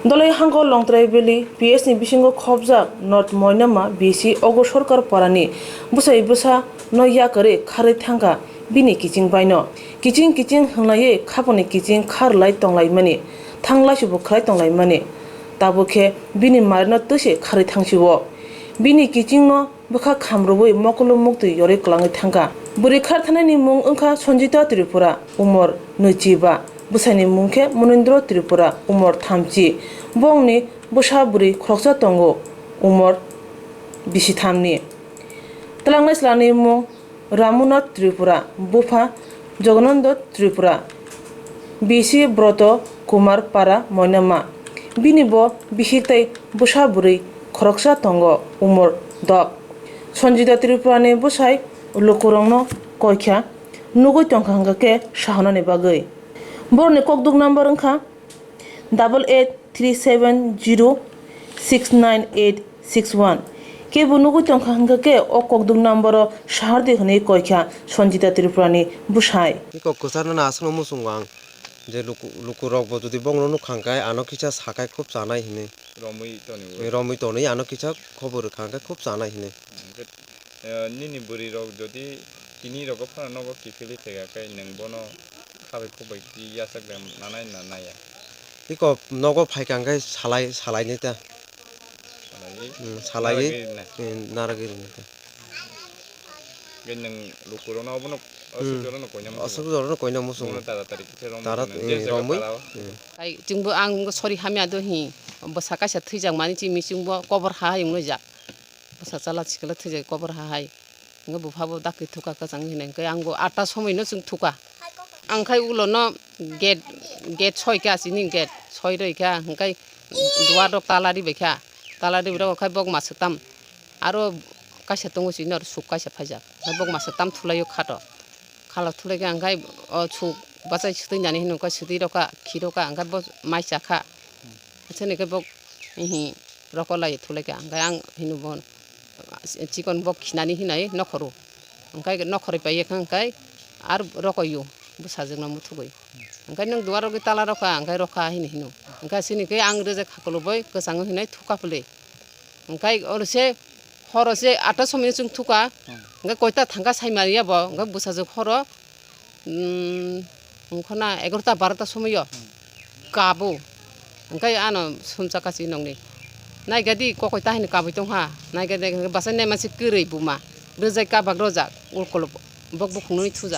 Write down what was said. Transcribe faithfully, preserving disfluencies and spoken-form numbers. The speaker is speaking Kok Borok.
Doloi hango Longtrai Valley P S ni bisingo khopjak North Moinama B C Ogo Sorkar Parani bwsai bwsa no yakarwi kharwi thangkha bini kiching baino. Kiching kiching hwnglaiwi khaponi kiching kharlai tonglaimani, thanglaisobo khlai tonglaimani. Tabuk khe bini marino twise kharwi thangsio. Bini kichingno bwkha khamrwui mokolo muktwi yorwi kwlangwi thangkha. Bwrwi kharthanani mung wngkha Sanjita Tripura, umor nwichi ba. Bwsaini mung khe Munindra Tripura, umor thamchi. Bongni bwsa bwrwi khoroksa tongo, umor bisithamni. Twlangnai chwlani mung Ramunath Tripura, bupha Jogananda Tripura, bisi Broto Kumar Para Moinama. Bini bo bihik tei bwsa bwrwi khoroksa tongo, umor dok. Sanjita Tripurani bwsai lukurokno koikha, nugwi tongkha hwnkha khe sahonani bagwi. Borokni kokduk number wngkha double eight three seven zero six nine eight six one. Kebo nugwi tongkha hwnkha khe o kokduk number o sahardi hwnwi koikha Sanjita Tripurani bwsai. Iko kwcharno no aswkno muchungo ang je luku-, lukurokbo jodi bongno nukha hwnkhe ano kisa sakhai khub chanai hwnwi. Romwi tonwi. Romwi tonwi ano kisa khobor rwkha hwnkhe khub chanai hwnwi. Hwnkhe, eh, nini bwrwi rok jodi tini rogo phano nogo kiphilwi phaikha khe nwng bono khabai khukbai ki yachak de nanai na naiya? Iko nogo phaikha hwnkhe salai, salainai ta. Salai? Hmm, salai. Naragwi rinai? Hmm, naragwi rinai ta. Hwnkhe nwng lukurokno obono, hmm, aswk jorano koina muchungo? Aswk jorano koina muchungo. Bono tara tari khe romwi tara, tonwi. Hmm, je jaga romwi. Para o. Hmm. Ai, chwngbo ang sori hamya do hi, bwsa kaisa thwijak mani chini chwngbo kobor ha hayung nujak. Bwsa chala sikla thwijak kobor ha hai. Hwnkhe bupha bo dakti thuka kwchang hinwi hwnkhe ang bo atta somoi no chwng thuka. Ang khai ulo no gate, gate soi kha chini gate soi roi kha hwnkhe duar rok tala ribai kha. Tala ribai rok khai bok ma swktam. Aro kaisa tongo chini aro suk kaisa phaijak. Khai bok ma swktam thulaio khato. Khala thulai khe ang khai o suk bachai swtwi nani hinwi kha swtwi rokha khi rokha ang khai bo mai chakha. Aswk ni khe bo hi roko lai thulai kha ang khai ang hino bo chikon bo khinani hinai nokhoro. Ang khai nokhorwi pai kha ang khai ar roko yo bwsajwk no muthugwi. Ang khai nwng duar rok tala rokha ang khai rokha hino hino. Ang khai sini khe ang rejak khakoloboi kwchangwi hinai thuka phle. Hwnkhe oro se horo se atta somoi chwng thuka. Hmm. Hwnkhe koita thangkha saimariya bo, hwnkhe bwsajwk horo, um, wngkhorna egarota barota somoio. Hmm. Kabo. Hwnkhe ano sumsa kachi nokni. Naikha di kokoi ta hino kabui tongkha. Naikha di bwsai naimansi kwrwi buma. Rwjak kabak rwjak. Ukolok bok bukhuknwi thujak.